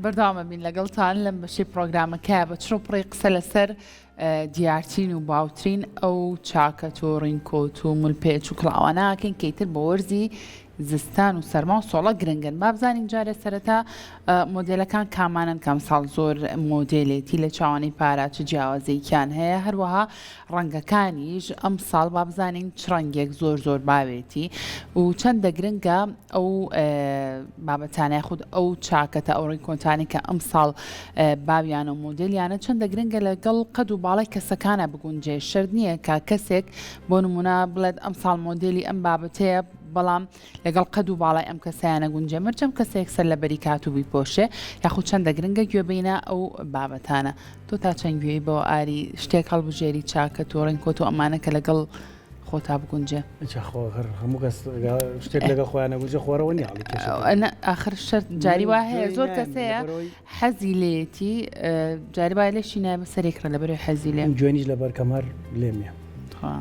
بەردەوامە بین لەگەڵتان لەم بەشەی پرۆگرامەکە بە چڕ و پڕی قسە لەسەر دیارترین و باوترین ئەو چاکەت و ڕینکۆت و ملپێچ و کڵاوانە ئەکەین کە ئیتر بۆ وەرزی زستان و سەرما و سۆڵە گرنگن. با بزانین جارێ سەرەتا مۆدێلەکان کامانەن کە ئەمساڵ زۆر مۆدێلێتی لە چاوانی پارا چ جیاوازیەکیان هەیە هەروەها ڕەنگەکانیش ئەمساڵ با بزانین چ ڕەنگێک زۆر زۆر باوێتی و چەندە گرنگە ئەو بابەتانە یاخود ئەو چاکەتە ئەو ڕینکۆتانەی کە ئەمساڵ باویانە و مۆدێلیانە چەندە گرنگە لەگەڵ قەد و باڵای کەسەکانە بگونجێ شەرت نییە کە کەسێک بۆ نمونە بڵێت ئەمساڵ مۆدێلی ئەم بابەتەیە بەڵام لەگەڵ قەد و باڵای ئەم کەسەیان نەگونجێ مەرجە ئەم کەسە یەکسەر لەبەری کات و بیپۆشێ یاخود چەندە گرنگە گوێ بینە ئەو بابەتانە تۆ تا چەند گوێی بەوە ئاری شتێک هەڵبژێری چاکەت و ڕینکۆت و ئەمانە کە لەگەڵ خۆتا بگونجێ. ئینجا خۆ هەر هەموو کەس شتێک لەگەڵ خۆیان نەگونجێ خۆرەوە نییە هەڵی کێشێت. نا ئاخر شەرت جاری من وا هەیە گوێی زۆر نایەم کەس هەیە لەبەرئەوەی حەزی لێیەتی جاری وایە لێشی نایە بە سەرێک ڕێ لەبەرئەوەی حەزی لێ. من گوێنیش لەبەر کەم هەر لێم نییە. خوا.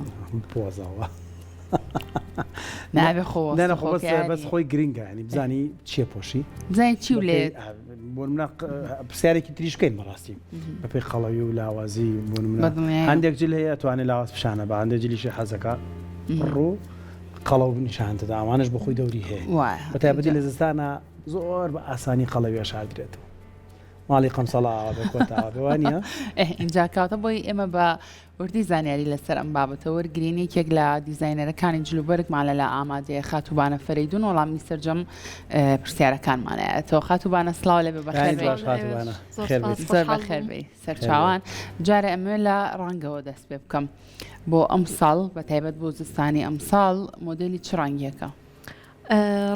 پۆزەوە. نابێ خۆ نا نا خۆ بەس خۆکەیانی. بەس خۆی گرنگە یانی بزانی چیە پۆشی. بزانی چی و بەپێی لێت. بۆ نمونە پرسیارێکی تریش بکەین بەڕاستی. بەپێی قەڵەوی و لاوازی بۆ نمونە بەدڵنیایەوە. هەندێک جل هەیە ئەتوانێ لاواز پیشانە بە هەندێک جلیشی حەزەکا پڕ و قەڵەو نیشان دەدا ئەوانەش بۆ خۆی دەوری هەیە وایە بە تایبەتی ئینجا. لە زستانا زۆر بە ئاسانی قەڵەوی ئەشاردرێتەوە ماڵی قەمسەڵە ئاوا بێ کۆتا ئاوا بێ وانییە؟ ئێه ئینجا کەواتە بۆی ئێمە بە وردی زانیاری لەسەر ئەم بابەتە وەرگرین، یەکێک لە دیزاینەرەکانی جلوبەرگمان لەلا ئامادەیە خاتوو بانە فەرەیدون وەڵامی سەرجەم پرسیارەکانمان ئەیاتەوە. خاتوو بانە سڵاو لێبێ بەخێر بەیانیت بێی. باش خاتوو بانە زۆر خێر سپاس بێیت. زۆر خۆشحاڵ بەخێر بووم. بێی خێر بێیت. سەرچاوان. جارێ ئەمەوێ لە ڕەنگەوە دەست پێ بکەم. بۆ ئەمساڵ بە تایبەت بۆ زستانی ئەمساڵ مۆدێلی چ ڕەنگێکە؟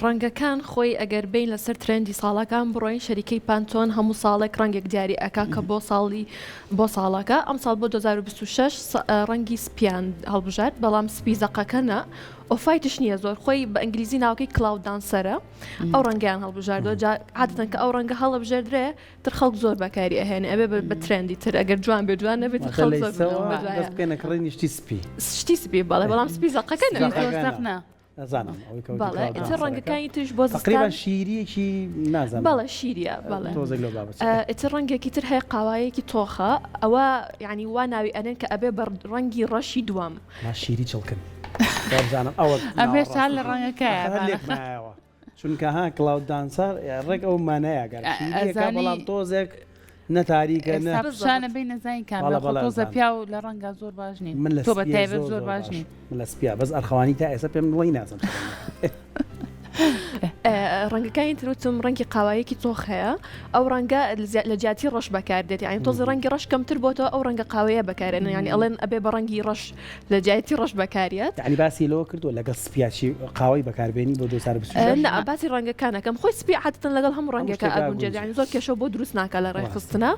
ڕەنگەکان خۆی ئەگەر بێین لەسەر trend ی ساڵەکان بڕۆین شەریکەی Pantone هەموو ساڵێک ڕەنگێک دیاری ئەکا کە بۆ ساڵی بۆ ساڵەکە ئەمساڵ بۆ 2026 ڕەنگی سپیان هەڵبژارد بەڵام سپی زەقەکە نا off-white ش نییە زۆر خۆی بە ئینگلیزی ناوەکەی Cloud Dancer ە ئەو ڕەنگیان هەڵبژاردەوە جا عادەتەن کە ئەو ڕەنگە هەڵبژێردرێ تر خەڵک زۆر بەکاری ئەهێنێ ئەبێ بە trend ی تر ئەگەر جوان بێ جوان نەبێت تر واتە خەڵک لە زۆر ئیستەوە بەدوایە. دەست بکەینە کڕینی شتی سپی. شتی سپی بەڵێ بەڵام سپی زەقەکە نەبێت. سپی زۆر زەق نا. نازانم ئەوەی کە وتی بەڵێ کلاود ئیتر دانسەرەکە ڕەنگەکانی تریش بۆ تەقریبا زستان شیریەکی نازانم بەڵێ شیریە بەڵێ تۆزێک لەو بابەتە ئیتر ڕەنگێکی تر هەیە قاوایەکی تۆخە ئەوە یعنی وا ناوی ئەنێن کە ئەبێ بە ڕەنگی ڕەشی دووەم ما شیری چڵکن وابزانم ئەوە ئەبێ چال لە ناوەڕاستەکەی ڕەنگەکەیە ئەخر هەر بانە. لێک مایەوە چونکە ها Cloud Dancer ڕێک ئەو مانایە گەر شیریەکە ئەزانی بەڵام تۆزێک نە تاریکە نە ئێستا پیشانە بەی نەزانین کامە بەڵێ خۆ بەڵێ تۆزە ئەزانم. پیاو لە ڕەنگا زۆر باش نین من لە تۆ بە سپیە تایبەت زۆر زۆر زۆر باش باشم نین من لە سپیە بەس ئەرخەوانی تا ئێستا پێم دڵی نازم ڕەنگەکانی تر وتم ڕەنگی قاوایەکی تۆخ هەیە ئەو ڕەنگە لە جیاتی ڕەش بەکاردێت یعنی تۆزە ڕەنگی ڕەش کەمتر بۆتەوە ئەو ڕەنگە قاوەیە بەکارێنن یعنی ئەڵێن ئەبێ بە ڕەنگی ڕەش لە جیاتی ڕەش بەکاریەت. یەعنی باسی لەوە کردووە لەگەڵ سپیا چی قاوەی بەکاربێنی بۆ 2026؟ نا باسی ڕەنگەکان ئەکەم خۆی سپی عادەتەن لەگەڵ هەموو هەموو ڕەنگێکا شتێکا ئەگونجێت ئەگونجێ. یعنی زۆر کێشە بۆ دروست ناکا لە ڕاستە. ڕێکخستنا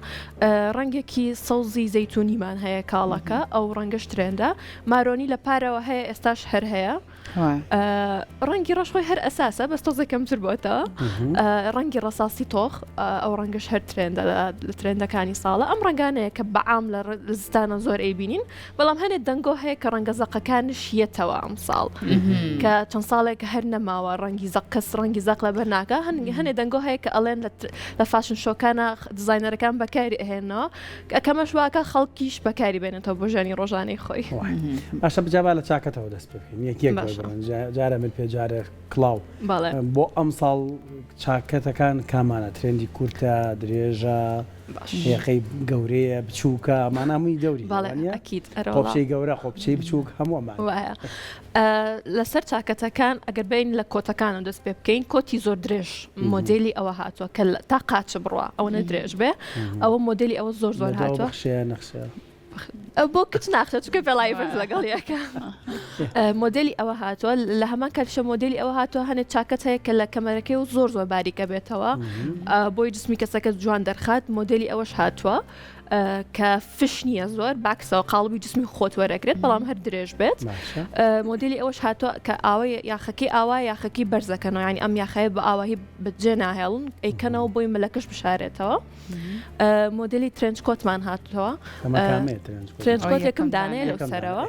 ڕەنگێکی سەوزی زەیتونیمان هەیە کاڵەکە ئەو ڕەنگەش trend ە maroon ی لە پارەوە هەیە ئێستاش هەر هەیە ڕەنگی ڕەش خۆی هەر ئەساسە بەس تۆزێک کەمتر بۆتەوە ڕەنگی ڕەساسی تۆخ ئەو ڕەنگەش هەر trend ە لە trend ەکانی ساڵە ئەم ڕەنگانەیە کە بەعام لە زستانە زۆر ئەیبینین بەڵام هەنێ دەنگۆ هەیە کە ڕەنگە زەقەکانش یەتەوە ئەمساڵ کە چەند ساڵێک هەر نەماوە ڕەنگی زەق کەس ڕەنگی زەق لەبەر ناکە هەنێ دەنگۆ هەیە کە ئەڵێن لە fashion show کانە دیزاینەرەکان بەکاری ئەهێنەوە کەمەش واکە خەڵکیش بەکاری بێنێتەوە بۆ ژیانی ڕۆژانەی خۆی. باشە بجا با لە چاکەتەوە دەست پێ بکەین یەک یەک بڕۆین جارە مل پێ جارە کڵاو بۆ ئەمساڵ چاکەتەکان کامانە trend ی کورتە درێژە یەخەی گەورەیە بچووکە ئەمانە هەمووی دەوری هەیە قۆپچەی گەورە قۆپچەی بچووک هەموو ئەمانە. وایە لەسەر چاکەتەکان ئەگەر بین لە کۆتەکانەوە دەست پێ بکەین کۆتی زۆر درێژ مۆدێلی ئەوە هاتووە کە تا قاچ بڕوا ئەوەنە درێژ بێ ئەوە مۆدێلی ئەوە زۆر زۆر هاتووە نەخشەیە بۆ کچ ناخشە چونکە پێڵاوی بەرز لەگەڵ یەکە مۆدێلی ئەوە هاتووە لە هەمان کاتیشە مۆدێلی ئەوە هاتووە هەنێ چاکەت هەیە کە لە کەمەرەکەی و زۆر زۆر باریکە بێتەوە بۆی جسمی کەسەکە جوان دەرخات مۆدێلی ئەوەش هاتووە کە فش نییە زۆر باکسەوە قاڵبی جسمی خۆت وەرەگرێت بەڵام هەر درێژ بێت مۆدلی ئەوەش هاتووە کە ئاوە یاخەکەی ئاوا یاخەکەی بەرزەکەنەوە ینی ئەم یاخەیە بە ئاواهی بەجێ ناهێڵن ئەیکەنەوە بۆی ملەکەش بشارێتەوە مۆدلی trench coat مان هاتووە trench coat یەکەم دانەیە لەو سەرەوە.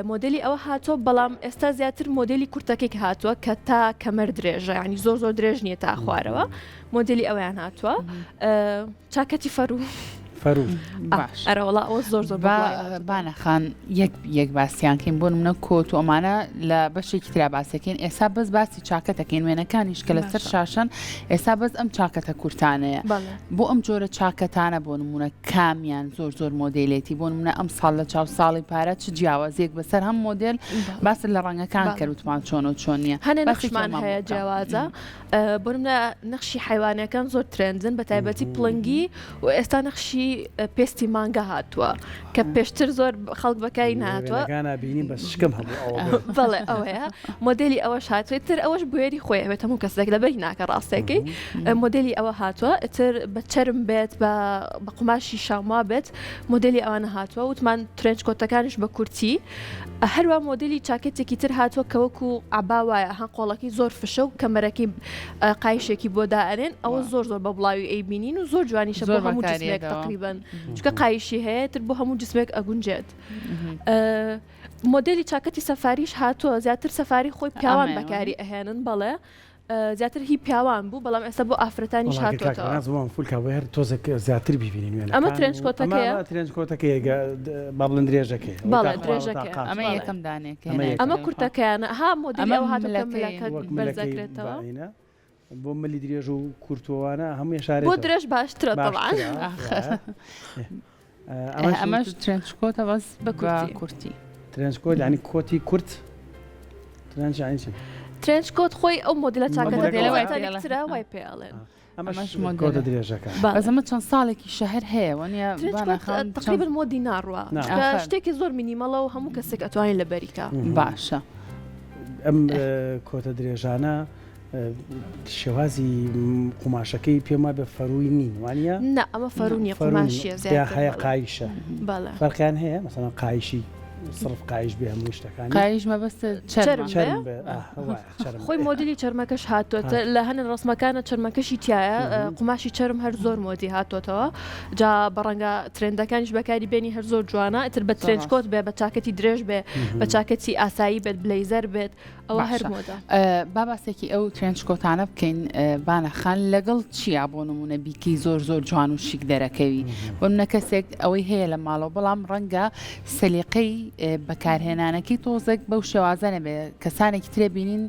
مۆدێلی ئەوە هاتووە بەڵام ئێستا زیاتر مۆدێلی کورتەکەی کە هاتووە کە تا کەمەر درێژە ینی زۆر زۆر درێژ نییە تا خوارەوە مۆدێلی ئەویان هاتووە چاکەتی فەرو فەرو باش ئەرەوەڵا ئەوە زۆر زۆر بانە خان یەک یەک باسییانکەین بۆ منە کۆت و ئەمانە لە بەشێکی ترا باسەکەین ئێستا بەس باسی چاکەتەکەین وێنەکانیش کە لەسەر شاشەن ئێستا بەس ئەم چاکەتە کورتانەیە بۆ ئەم جۆرە چاکەتانە بۆ نمونە کامیان زۆر زۆر مۆدێلێتی بۆ نمونە ئەم ساڵ لە چاو ساڵی پارە چ جیاوازیەک بەسەر هەم مۆدێل باست لە ڕەنگەکان کرد وتمان چۆن و چۆن نییە هەنێ نەخشمان هەیە جیاوازە بۆ نمونە نەخشی حیوانەکان زۆر trend ن بە تایبەتی پڵنگی و ئێستا نەخشی پێستی مانگا هاتووە کە پێشتر زۆر خەڵک بەکاری ناتوە بینی بەس شکم هەبوو بەڵێ ئەوەیە مۆدێلی ئەوەش هاتووە تر ئەوەش بوێری خۆی ئەوێت هەموو کەسێک لەبەری ناکە ڕاستەکەی مۆدێلی ئەوە هاتووە ئیتر بە چەرم بێت بە بە قوماشی شاموا بێت مۆدێلی ئەوانە هاتووە وتمان trench coat ەکانیش بە کورتی هەروە مۆدێلی چاکێتێکی تر هاتووە کە وەکو عبا وایە هەن قۆڵەکەی زۆر فشە و کەمەرەکەی قایشێکی بۆ دائەنێن ئەوە زۆر زۆر بە بڵاوی ئەیبینین و زۆر جوانیشە بۆ هەموو جسمێک تقریبا چونکە قایشی هەیە تر بۆ هەموو جسمێک ئەگونجێت. مۆدێلی چاکەتی سەفاریش هاتووە زیاتر سەفاری خۆی پیاوان بەکاری ئەهێنن بەڵێ زیاتر هی پیاوان بوو بەڵام ئێستا بۆ ئافرەتانیش هاتووەتەوە. فولکا بۆ هەر تۆزێک زیاتر بیبینین وێنەکان ئەمە trench coat ەکەیە ئەمە trench coat ەکەیە با بڵێن درێژەکەی بەڵێ درێژەکەی ئەمە یەکەم دانێکە ئەمە کورتەکەیانە ها مۆدێلی ئەو هاتووە کە ملەکە بەرز دەکرێتەوە بۆ ملی درێژ و کورتوانە هەمووی شارێت بۆ درێژ باشترە طبعا ئەمەش trench coat ە بەس بە کورتی trench coat ینی کۆتی کورت trench ینی چی؟ trench coat خۆی ئەو مۆدلە چاکەتە وای پێ ئەڵێن ئەمەش مۆدلە درێژەکە بەس ئەمە چەند ساڵێکی شەهر هەیە وەنیە تقریبا مۆدی ناڕوە شتێکی زۆر minimal ە و هەموو کەسێک ئەتوانین لە بەریکە باشە ئەم کۆتە درێژانە شێوازی قوماشەکەی پێم وابێ فەرووی نین وانە؟ نا ئەمە فەروو نیە قوماشیە زیاتر هەیە قایشە بەڵێ فەرقیان هەیە مەسەڵەن قایشی سڕف قایش بێ هەموو شتەکان قایش مەبەست چەرم بێ خۆی مۆدلی چەرمەکەش هاتۆتە لە هەنە ڕسمەکانە چەرمەکەشی تایە قوماشی چەرم هەر زۆر مۆدی هاتۆتەوە جا بە ڕەنگە trend ەکانیش بەکاری بێنی هەر زۆر جوانە ئیتر بە trench coat بێ بە چاکەتی درێژ بێ بە چاکەتی ئاسایی بێت blazer بێت ئەوە هەر مۆدە. با باسێکی ئەو trench coat انە بکەین بانە خان لەگەڵ چیا بۆ نمونە بیکەی زۆر زۆر جوان و شیک دەرەکەوی بۆ منە کەسێک ئەوەی هەیە لە ماڵەوە بەڵام ڕەنگە سەلیقەی بەکارهێنانەکەی تۆزێک بەو شێوازە نەبێ کەسانێکی ترێ بینین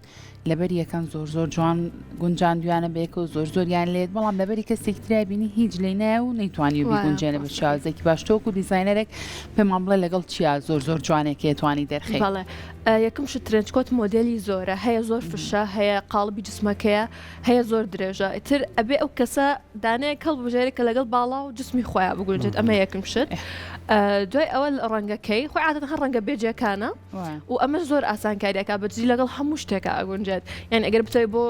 لەبەر یەکەن زۆر زۆر جوان گونجاندویانە بەیەکەوە زۆر زۆریان لێت بەڵام لەبەری کەسێک ترای بینی هیچ لی نایە و نەیتوانی بیگونجێنە بە شێوازێکی باش تۆکو designer ێک پێمان بڵێ لەگەڵ چیا زۆر زۆر جوانێکێ توانی دەرخەی. بەڵێ یەکەم شت trench coat مۆدێلی زۆرە هەیە زۆر فشە هەیە قاڵبی جسمەکەیە هەیە زۆر درێژە ئیتر ئەبێ ئەو کەسە دانەیەک هەڵبژێرێ کە لەگەڵ باڵا و جسمی خۆیان بگونجێت ئەمە یەکەم شت دوای ئەوە ڕەنگەکەی خۆی عادەتەن هەر ڕەنگە بێجەکانە و ئەمەش زۆر ئاسانکاریەکە بەجدی لەگەڵ هەموو شتێکا ئەگونجێت یان ئەگەر بتەوێت بۆ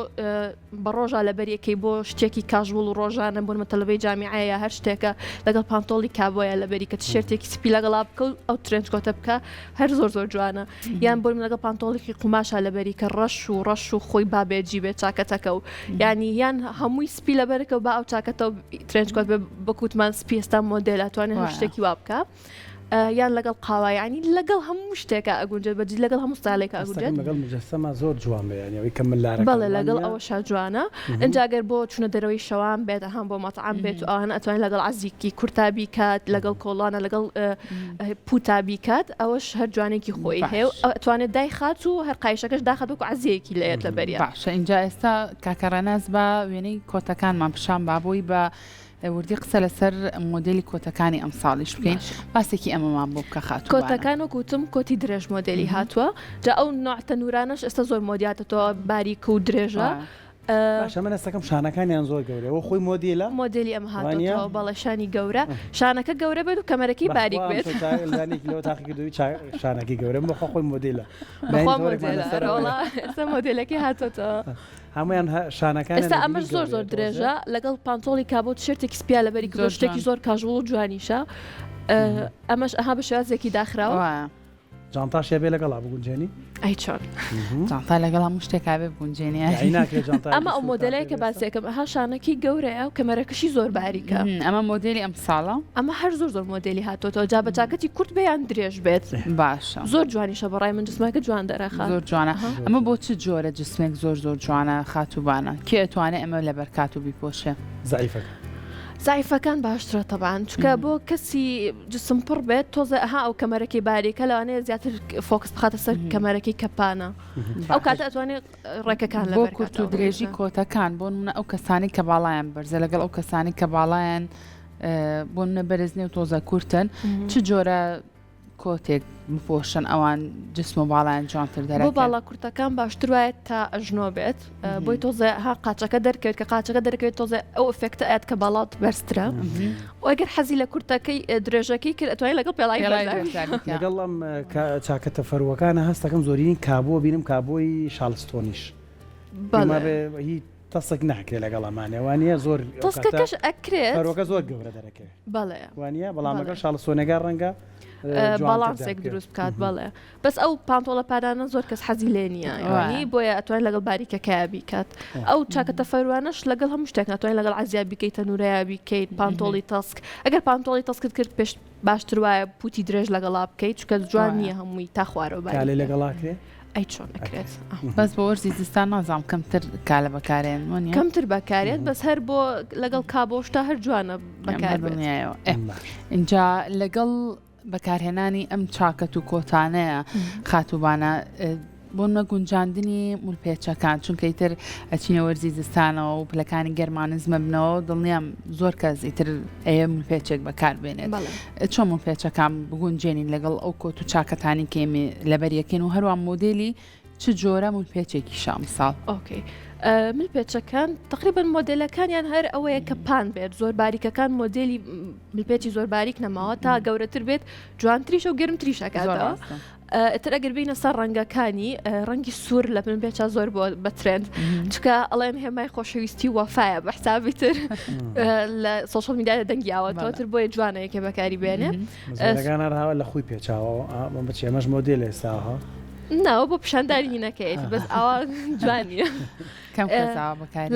بە ڕۆژا لەبەریەکەی بۆ شتێکی casual و ڕۆژانە بۆ نمە تەلەبەی جامیعەیە یا هەر شتێکە لەگەڵ پانتۆڵی کابۆیە لەبەری کە تشێرتێکی سپی لەگەڵا بکە و ئەو trench coat ە بکە هەر زۆر زۆر جوانە یان بۆ لەگەڵ پانتۆڵێکی قوماشا لەبەری کە ڕەش و ڕەش و خۆی با بێجی بێت چاکەتەکە و ینی یان هەمووی سپی لەبەرەکە و با ئەو چاکەتە و trench coat بێ بەکوتمان سپی ئێستا مۆدێلە توانێت هەر شتێکی وا بکە. یان لەگەڵ قاوە یانی لەگەڵ هەموو شتێکا ئەگونجێت بە جدی لەگەڵ هەموو ستایلێکا ئەگونجێت. هەستەکەم لەگەڵ موجەسەمە زۆر جوان بێ یانی ئەوەی کە ملارەکان بەڵێ لەگەڵ ئەوەشا جوانە ئینجا گەر بۆ چونە دەرەوەی شەوان بێت ئەهان بۆ مەتعەم بێت و ئەوانە ئەتوانێت لەگەڵ عەزیکی کورتا بیکات لەگەڵ کۆڵانە لەگەڵ پوتا بیکات ئەوەش هەر جوانێکی خۆی هەیە و ئەتوانێت دایخات و هەر قایشەکەش داخات وەکو عەزیەکی لێت لەبەریا. باشە ئینجا ئێستا کاکە ڕێناس با وێنەی کۆتەکانمان پیشان با بۆی بە وردی قسە لەسەر مۆدێلی کۆتەکانی ئەمساڵیش بکەین باسێکی ئەمەمان بۆ بکە خاتوو بانە. کۆتەکان وەک وتم کۆتی درێژ مۆدێلی هاتووە جا ئەو نوع تەنورانەش ئێستا زۆر مۆدیاتەتەوە باریک و درێژە. باشە من هەستەکەم شانەکانیان زۆر گەورەیە وە خۆی مۆدیلە؟ مۆدێلی ئەمە هاتۆتەوە بەڵێ شانی گەورە شانەکە گەورە بێت و کەمەرەکەی باریک بێت. بەخوا ئەمشەو لانێکی لەوە تاقی کردەوەی شانەکەی گەورە بەخوا خۆی مۆدیلە. بەخوا مۆدێلە ئەرەوەڵا ئێستا مۆدێلەکەی هاتۆتەوە. هەموویان شانەکانیان ئێستا ئەمەش زۆر زۆر درێژە لەگەڵ پانتۆڵی کابۆ تشێرتێکی سپیا لەبەری کردووە شتێکی زۆر casual و جوانیشە ئەمەش ئەها بە شێوازێکی داخراوە. جانتاش هەبێ لەگەڵا بگونجێنی؟ ئەی چۆن؟ جانتا لەگەڵ هەموو شتێکا بێ بگونجێنی. ئەی ناکرێ جانتایەکی ئەمە ئەو سوور مۆدێلەیە تا کە پێ باسی ئەکەم ئەها شانەکەی گەورەیە و کەمەرەکەشی زۆر باریکە. ئەمە مۆدێلی ئەم ساڵە؟ ئەمە هەر زۆر زۆر مۆدێلی هاتۆتەوە جا بە چاکەتی کورت بێ یان درێژ بێت. باشە. زۆر جوانیشە بەڕای من جسمەکە جوان دەرەخا. زۆر جوانە. ئەمە بۆ چ جۆرە جسمێک زۆر زۆر جوانە خاتوو بانە؟ کێ ئەتوانێ ئەمە لەبەر کات و بیپۆشێ؟ زەعیفەکان. زەعیفەکان باشترە تەبعەن چونکە بۆ کەسی جسم پڕ بێت تۆزێ ئەها ئەو کەمەرەکەی باریکە لەوانەیە زیاتر focus بخاتە سەر کەمەرەکەی کە پانە ئەو کاتە ئەتوانێت ڕێکەکان بۆ کورت و درێژی کۆتەکان بۆ نمونە ئەو کەسانی کە باڵایان بەرزە لەگەڵ ئەو کەسانی کە باڵایان بۆ نمونە بەرز نیە و تۆزە کورتن چ جۆرە کۆتێک بپۆشن ئەوان جسم و باڵایان جوانتر بۆ دەرەکەن. باڵا کورتەکان باشتر وایە تا ئەژنۆ بێت بۆی تۆزێ ها قاچەکە دەرکەوێت کە قاچەکە دەرکەوێت تۆزێ ئەو effect ە ئەیات کە باڵات بەرزترە و ئەگەر حەزی لە کورتەکەی درێژەکەی کرد ئەتوانێت لەگەڵ پێڵاوی پێڵاوی بەرزا بەرزا بیکا. لەگەڵ ئەم چاکەتە فەرووەکانە هەستەکەم زۆرینی کابۆ بینم کابۆی شالستۆنیش پێم بەڵێ. وابێ هی تەسک ناکرێ لەگەڵ ئەمانە وانە زۆر تەسکەکەش ئەکرێت فەروەکە زۆر گەورە دەرەکەوێت بەڵێ وانە بەڵام لەگەڵ شاڵسۆنەکە ڕەنگە باڵانسێک دروست بکات بەڵێ بەس ئەو پانتۆڵە پانانە زۆر کەس حەزی لێ نییە ینی بۆیە ئەتوانین لەگەڵ باریکەکەیا بیکات ئەو چاکەتە فەروانەش لەگەڵ هەموو شتێک ناتوانین لەگەڵ عەزیا بیکەیت تەنورەیە بیکەیت پانتۆڵی تەسک ئەگەر پانتۆڵی تەسکت کرد پێش باشتر وایە پوتی درێژ لەگەڵا بکەیت چونکە جوان نییە هەمووی تا خوارەوە باریک کالێ لەگەڵا کرێ؟ ئەی چۆن ئەکرێت؟ بەس بۆ وەرزی زستان نازانم کەمتر کالە بەکارێن وەنیە؟ کەمتر بەکارێت بەس هەر بۆ لەگەڵ کابۆشتا هەر جوانە بەکار بێت. دڵنیایەوە ئینجا لەگەڵ بەکارهێنانی ئەم چاکەت و کۆتانەیە خاتووبانە بۆ نمونە گونجاندنی ملپێچەکان چونکە ئیتر ئەچینە وەرزی زستانەوە و پلەکانی گەرما نزمە بنەوە دڵنیام زۆر کەس ئیتر ئەیە ملپێچێک بەکار بێنێت چۆن ملپێچەکان بگونجێنین لەگەڵ ئەو کۆت و چاکەتانی کێمی لەبەریەکەین و هەروە مۆدێلی چ جۆرە ملپێچێکیشە ئەمساڵ؟ okay ملپێچەکان تقریبا مۆدێلەکانیان هەر ئەوەیە کە پان بێت زۆر باریکەکان مۆدێلی ملپێچی زۆر باریک نەماوە تا گەورەتر بێت جوانتریشە و گەرمتریشەکاتەوە ئیتر ئەگەر بینە سەر ڕەنگەکانی ڕەنگی سوور لە من پێچا زۆر بۆ بە trend چکە ئەڵێن هێمای خۆشەویستی وەفایە بە حسابی تر لە social media دەنگی ئاوەتەوە تر بۆیە جوانە یەکێ بەکاری بێنێ هەوە لە خۆی پێچاوە بچێ ئەمەش مۆدێل ئێستاها ناوە بۆ پیشاندانی هینەکەیەتی بەس ئاوا جوانیە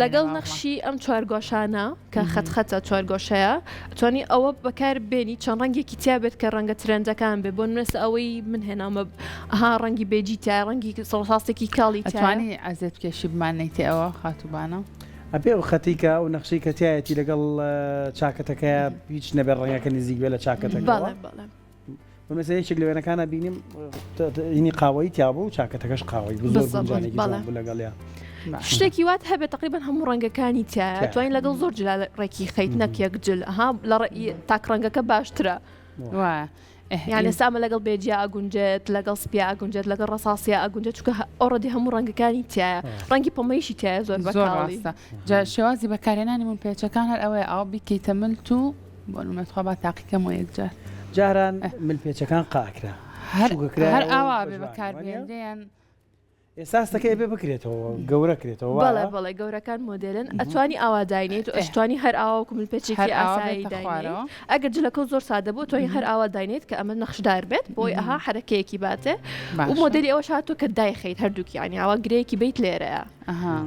لەگەڵ نەخشی ئەم چوارگۆشانە کە خەت خەتە چوارگۆشەیە توانی ئەوە بەکار بێنی چەند ڕەنگێکی تیا بێت کە ڕەنگە trend ەکان بێ بۆ نمونە ئەوەی من هێنامە ئەها ڕەنگی بێجی تیا ڕەنگی سەڵساستێکی کاڵی تیا ئەتوانی عەزێت بکێشی بماننەیتێ ئەوە خاتووبانە؟ ئەبێ ئەو خەتەی کە ئەو نەخشەی کە تیایەتی لەگەڵ چاکەتەکەیا هیچ نەبێ ڕەنگەکە نزیک بێ لە چاکەتەکەوە. بەڵێ بەڵێ. من مەسەلەن یەکێک لە وێنەکانا بینیم هینی قاوەیی تیا بوو چاکەتەکەش قاوەیی بوو زۆر گونجانێکی جوان بوو لەگەڵیا. شتێکی وات هەبێت تقریبا هەموو ڕەنگەکانی تایە توانین لەگەڵ زۆر جلا ڕێکی خەیت نەک یەک جل ها لە تاک ڕەنگەکە باشترە. یان ئێستا ئەمە لەگەڵ بێجیا ئەگونجێت لەگەڵ سپیا ئەگونجێت لەگەڵ ڕەساسیا ئەگونجێت چونکە already هەموو ڕەنگەکانی تایە ڕەنگی پەمەیشی تایە زۆر بەکاڵی جا شێوازی بەکارهێنانی ملپێچەکان هەر ئەوەیە ئاو بیکەیتە ملت و بۆ نمونە تخوا با تاقیکەمەوە یەکجار. جاران ملپێچەکان قاکرا هەر هەر ئاوا بێ بەکار بێنرێ یان. ئێستا هەستەکەی ئەبێ بکرێتەوە گەورە کرێتەوە بەڵێ بەڵێ گەورەکان مۆدێلن ئەتوانی ئاوا داینێیت و ئەشتوانی هەر ئاوا وەکو ملپێچێکی ئاسایی داینێیت ئەگەر جلەکە زۆر سادە بوو توانی هەر ئاوا داینێیت کە ئەمە نەخشدار بێت بۆی ئەها حەرەکەیەکی باتێ و مۆدێلی ئەوەش هاتووە کە دایخەیت هەردووکیان ئاوا گرەیەکی بیت لێرەیە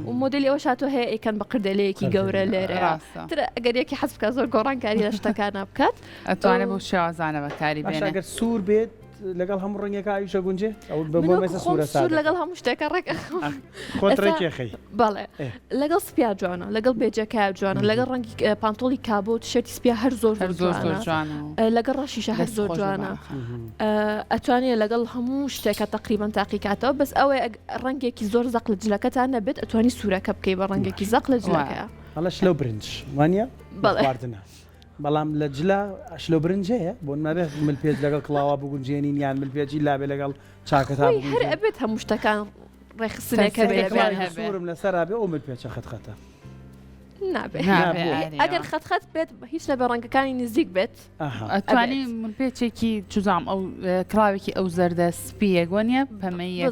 و مۆدێلی ئەوەش هاتووە هەیە ئەیکەن بە قردێلەیەکی گەورە لێرەیە تر ئەگەر یەکی حەز بکات زۆر گۆڕانکاری لە شتەکانە بکات ئەتوانێت بەو شێوازانە بەکاری بێنێ. ئەگەر سوور بێت لەگەڵ هەموو ڕەنگێکا ئەویش ئەگونجێ؟ ئەو بە بۆ مەسە سوورە سوور لەگەڵ هەموو شتێکە ڕێک ئەخەم. خۆت ڕێکێخەی. بەڵێ لەگەڵ سپیا جوانە لەگەڵ بێجەکە جوانە لەگەڵ ڕەنگی پانتۆڵی کابۆ و تشێرتی سپیا هەر زۆر زۆر جوانە لەگەڵ ڕەشیشە هەر زۆر جوانە ئەتوانێت لەگەڵ هەموو شتێکە تقریبان تاقیکاتەوە بەس ئەوەی ڕەنگێکی زۆر زەق لە جلەکەتان نەبێت ئەتوانی سوورەکە بکەی بە ڕەنگێکی زەق لە جلەکە. ئەڵە شلە و برنج وانە خواردنە بەڵام لە جلە شلە و برنج هەیە بۆ نابێت ملپێچ لەگەڵ کڵاوە بگونجێنین یان ملپێچی لابێ لەگەڵ چاکەتا هەر ئەبێت هەموو شتەکان ڕێکخستنێکە سوورم لەسەرا بێ ئەو ملپێچە خەت خەتە نابێ ئەگەر خەت خەت بێت هیچ لە بە ڕەنگەکانی نزیک بێت ئەتوانی ملپێچێکی چزام ئەو کڵاوێکی ئەو زەردە سپیەک وە نیە پەمەیە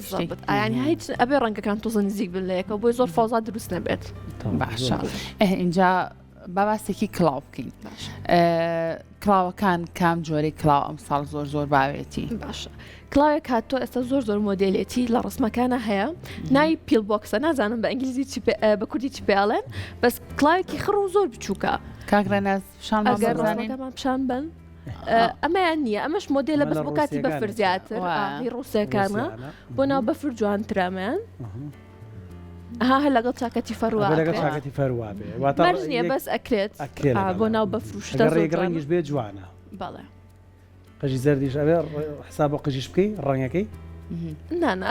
ئایانی هیچ ئەبێ ڕەنگەکان تۆزە نزیک بن لە یەکەوە بۆی زۆر فەوزا دروست نەبێت باشە اینجا. با باسێکی کڵاو بکەین کڵاوەکان کام جۆرەی کڵاو ئەمساڵ زۆر زۆر باوێتی؟ باشە کڵاوێک هاتووە ئێستا زۆر زۆر مۆدێلێتی لە ڕسمەکانە هەیە ناوی pill box ە نازانم بە ئینگلیزی چی بە کوردی چی پێڵێن بەس کڵاوێکی خڕ و زۆر بچووکە کاک ڕێناز پیشان ئەگەر ڕسمەکەمان پیشان بن ئەمەیان نییە ئەمەش مۆدێلە بەس بۆ کاتی بەفر زیاتر هی ڕووسەکانە بۆ ناو بەفر جوانترەمەیان. ها هەر لەگەڵ چاکەتی فەروا لەگەڵ چاکەتی فەروا بێ واتە مەرج نییە بەس ئەکرێت ئەکرێت بۆ ناو بەفر و شتە ڕێک ڕەنگیش بێ جوانە بەڵێ قژی زەردیش ئەبێ حساب بۆ قژیش بکەی ڕەنگەکەی نانا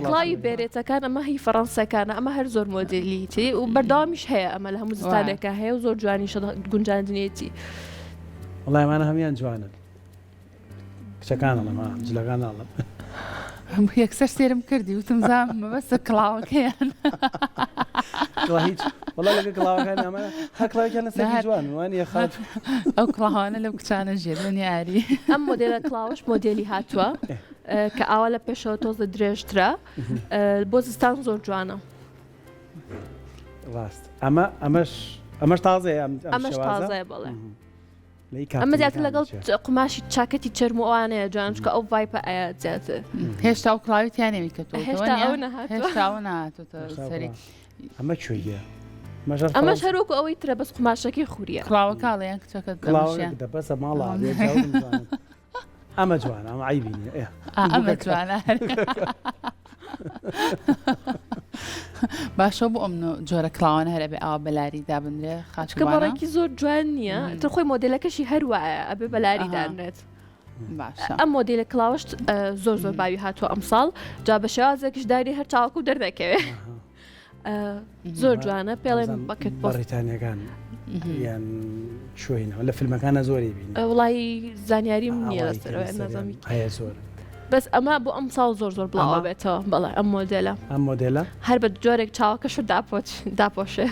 کڵاوی بێرێتەکان ئەمە هی فەڕەنسەکانە ئەمە هەر زۆر مۆدێلیتی و بەردەوامیش هەیە ئەمە لە هەموو زستانێکە هەیە و زۆر جوانی گونجاندنێتی وڵایمانە هەمان جوانن کچەکان ئەڵێم ها جلەکان ناڵێم. یەکسەر سێرم کردی وتم زام مەبەستە کڵاوەکەیان کڵا هیچ وەڵا لەگە کڵاوەکان ئەمە هەر کڵاوێکیان لەسەر نەهات. جوان وانە خات ئەو کڵاوانە لەو کچانە ژێر من یاری ئەم مۆدێلە کڵاوەش مۆدێلی هاتووە ئە، کە ئاوا لە پێشەوە تۆزە درێژترە ئە، بۆ زستان زۆر جوانە ڕاست ئەمە ئەمەش ئەمەش تازەیە ئەم ئەم ئەمەش شێوازە؟ تازەیە بەڵێ ئەمە زیاتر لەگەڵ قوماشی چاکەتی چەرم و ئەوانەیە جوان چکە ئەو vibe ە ئایا زیاتر هێشتا و کڵاوی تیانەوی کە تۆ هێشتا ئەو نەهاتووە. هێشتا ئەو نەهاتووتە سەری ئەمە کوێیە ئەمەش هەروەکو ئەوەی ترە بەس قوماشەکەی خوریە کڵاوەکە ئەڵێن کچەکە کڵاوەکە دەبەسە ماڵە ئەمە جوانە ئەمە عەیبی نییە ئێ. ئەمە جوانە باشە بۆ ئەم جۆرە کڵاوانە هەر ئەبێ ئاوا بەلاری دابنرێ خاچکە بەڕێکی زۆر جوان نییە تر خۆی مۆدلەکەشی هەر وایە ئەبێ بەلاری دانرێت باشە ئەم مۆدیلە کڵاوەشت زۆر زۆر باوی هاتووە ئەمساڵ جا بە شێوازێکش داری هەر چاوەکو دەردەکەوێ زۆر جوانە پێڵێن bucket بۆ بەڕیتانیەکان یان شوێنەوە لە فیلمەکانە زۆری بین وڵی زانیاریم نییە لەسەرەوە نازانم هەیە زۆر بەس ئەمە بۆ ئەم ساڵ زۆر زۆر بڵاوە بێتەوە بەڵێ ئەم مۆدێلە ئەم مۆدێلە هەر بە جۆرێک چاوەکەش داپۆچ داپۆشێ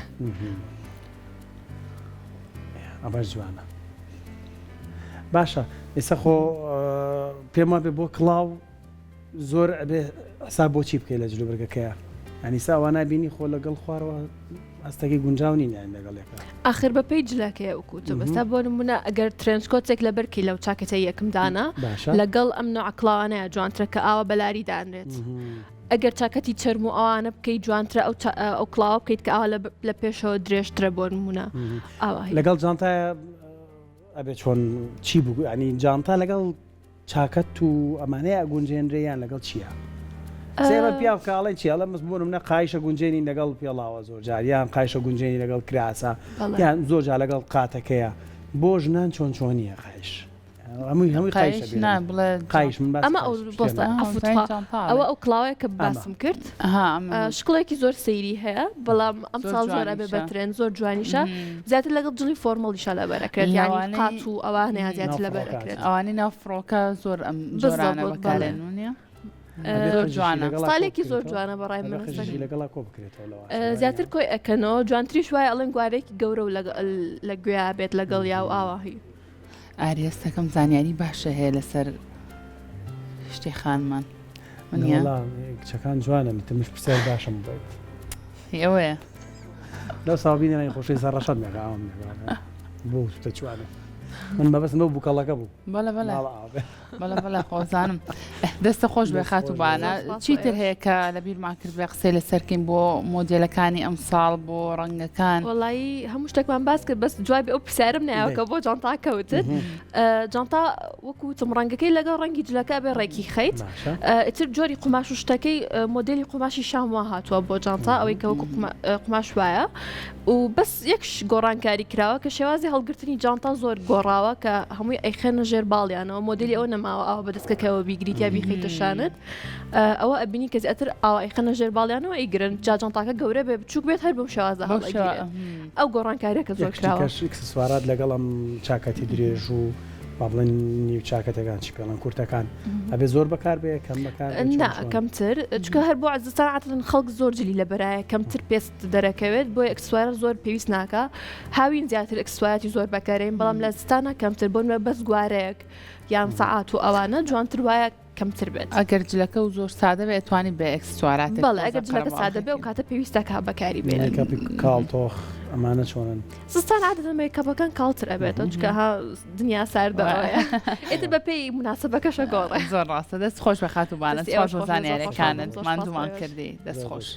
ئەمەش جوانە باشە ئێستا خۆ پێم وابێ بۆ کڵاو زۆر ئەبێ حساب بۆ چی بکەی لە جلوبەرگەکەیا یانی سا ئەوانە بینی خۆ لەگەڵ خوارەوە هەستەکەی گونجاو نین یانی لەگەڵ یەکا. ئاخر بە پێی جلەکەیە وەکو وتم ئێستا بۆ نمونە ئەگەر trench coat ێک لەبەر کەی لەو چاکەتەی یەکم دانا باشە لەگەڵ ئەم نوعە کڵاوانەیە جوانترە کە ئاوا بەلاری دانرێت ئەگەر چاکەتی چەرم و ئەوانە بکەی جوانترە ئەو ئەو کڵاوە بکەیت کە ئاوا لە پێشەوە درێژترە بۆ نمونە ئاوا لەگەڵ جانتایە ئەبێ چۆن چی بوو ینی جانتا لەگەڵ چاکەت و ئەمانەیە ئەگونجێنرێ یان لەگەڵ چییە؟ سێرە پیاو کە ئەڵێن چی ئەڵێ مەس بۆ نمونە قایشە گونجێنی لەگەڵ پێڵاوە زۆر جار یان قایشە گونجێنی لەگەڵ کراسە یان زۆر جار لەگەڵ قاتەکەیە بۆ ژنان چۆن چۆنیە قایش هەمووی هەمووی قایشە قایش نا بڵێ قایش من باسی ئەمە ئەو قایش بۆستە شتێنە. عەفو زین تخوا جانتا ئەوە ئەڵێ. ئەو کڵاوەیە کە باسم کرد ئەها ئەمە شکڵێکی زۆر سەیری هەیە بەڵام زۆر ئەمساڵ زۆر ئەبێ بە جوانیشە. trend زۆر جوانیشە زیاتر لەگەڵ جلی formal یشا لەبەر ئەکرێت یانی لەوانەی قات و ئەوانەیە ناو زیاتر لەبەر فڕۆکە ئەکرێت ئەوانەی ناو فڕۆکە زۆر ئەم جۆرانە بالضبط بەڵێ بەکارێن وانیە؟ ئەبێ زۆر قژیشی جوانە. لەگەڵا کۆ ستایلێکی زۆر بکرێتەوە جوانە بەڕای ئەبێ من قژیشی لەگەڵا کۆ بکرێتەوە لەوانەیە وانیە؟ زیاتر کۆی ئەکەنەوە جوانتریش وایە ئەڵێن گوارەیەکی گەورە و لە گوێیا بێت لەگەڵ یا و ئاواهی. ئاری هەستەکەم زانیاری باشە هەیە لەسەر شتی خانمان وەنیە؟ نەوەڵا کچەکان جوانن ئیتر منش پرسیار باشم بێت. هی ئەوەیە. لەو ساڵ بینەرانی خۆشەویست سەر ڕەشەم نەکا ئاوم نەکا بۆ وتوتە جوانە من مەبەستم ئەو بوکەڵەکە بوو. بەڵێ بەڵێ. ماڵە ئاو بێ. بەڵێ بەڵێ خۆزانم دەستە خۆش بێ دەست خاتوو خۆش بێ. بانە زۆر سپاس بۆ چیتر ئێوەش. هەیە کە لە بیرمان کرد بێ قسەی لەسەر کەین بۆ مۆدێلەکانی ئەمساڵ بۆ ڕەنگەکان؟ وەڵایی هەموو شتێکمان باس کرد بەس جوابی ئەو پرسیارەم نایەوە دەی. کە بۆ جانتا کەوتت جانتا وەکو وتم ڕەنگەکەی لەگەڵ ڕەنگی جلەکە ئەبێ ڕێکی خەیت باشە. ئیتر جۆری قوماش و شتەکەی مۆدێلی قوماشی شام وا هاتووە بۆ جانتا ئەوەی کە وەکو قوماش وایە و بەس یەک گۆڕانکاری کراوە کە شێوازی هەڵگرتنی جانتا زۆر گۆڕاوە کە هەمووی ئەیخەنە ژێر باڵیانەوە مۆدلی ئەوە نەماوە ئاوا بە دەستکەکەوە بیگریت یا بیخەیتە شانت ئەوە ئەبینی کە زیاتر ئاوا ئەیخەنە ژێر باڵیانەوە ئەیگرن جا جانتاکە گەورە بێ بچووک بێت هەر بەم شێوازە هەڵئەگیرێت ئەو گۆڕانکاریە کە زۆر کراوە. یەک شتی کەش ئیکسسوارات لەگەڵ ئەم چاکەتی درێژ و با بڵێن نیو چاکەتەکان چی پێڵێن کورتەکان ئەبێ زۆر بەکار بێ کەم بەکار بێ چۆن نا چۆن؟ کەمتر چونکە هەر بۆ زستان عادەتەن خەڵک زۆر جلی لەبەرایە کەمتر پێست دەرەکەوێت بۆیە ئیکسسوارە زۆر پێویست ناکا هاوین زیاتر ئیکسسواراتی زۆر بەکارێن بەڵام لە زستانە کەمتر بۆ نمونە بەس گوارەیەک یان سەعات و ئەوانە جوانتر وایە. کەمتر بێت. ئەگەر جلەکە و زۆر سادە بێ ئەتوانی بە ئێکسسواراتێک بەڵێ ئەگەر جلەکە سادە بێ و کاتە پێویستە کا بەکاری بێنی. مەیکەپی کاڵ تۆخ ئەمانە چۆنن؟ زستان عادەتەن مەیکەپەکان کاڵتر ئەبێتەوە چونکە ها دنیا ساردەوەیە ئیتر بەپێی موناسەبەکەشە گۆڕێ. زۆر ڕاستە دەست خۆش بە خاتوو بانە سپاس بۆ زانیاریەکانت ماندوومان کردی دەست خۆش.